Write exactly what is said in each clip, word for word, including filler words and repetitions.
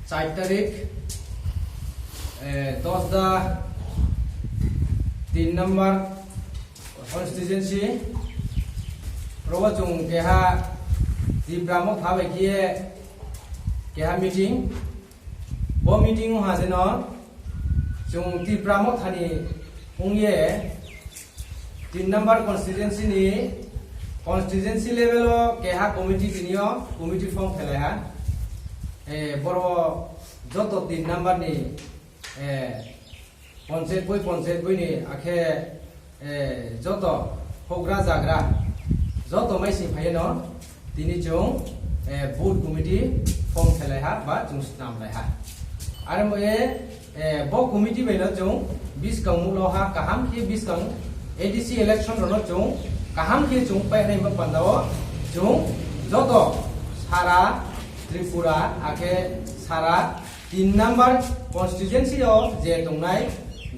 Char tarik, eh, dos da tin number constituency, rogo chung keha Tipra Motha bai khe keha meeting. Bo meeting ha jeno chung Tipra Motha ni ungye tin number constituency ni constituency level o keha committee tini o committee form khelai ha. Eh, boro joto tin number ni, eh, panchayat boi panchayat boi ni akhe, eh, joto hogra jagra joto maising phai no tini chung, eh, booth committee form khelai ha ba chung snam lai ha. Are mo e, eh, bo committee bai no chung biskang mulo ha kaham khe biskang A D C election rono chung kaham khe chung painai ba panda o chung joto sara Tripura akhe sara tin number constituency o je tongnai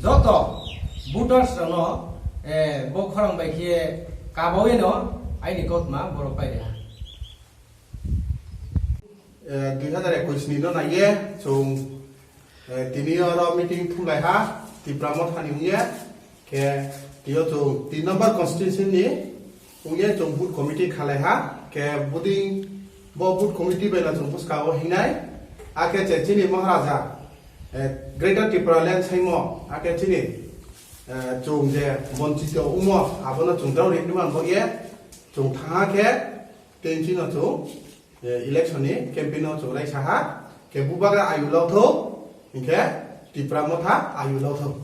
joto voters rono, eh, bo khorang bai khe kabawi no aini kotma borok pai reha. Eh, dui hazar ekwis ni no naiye chung, eh, tini oro meeting thumlai ha Tipra Motha ni ungye. Khe tio chung tin number constituency ni ungye chung booth committee khalai ha. Khe buding bo booth committee bai no chung bwskango hingnai. Akhe che chini Maharaja, eh, Greater Tipraland saimo, akhe chini, eh, chung je bonchito umo, abono chung drao rinwi man bo ye, chung thangha khe, tei chino chung, eh, election ni campaign no chung raisa ha, khe bubagra ayu lotho, hinkhe Tipra Motha ayu lotho.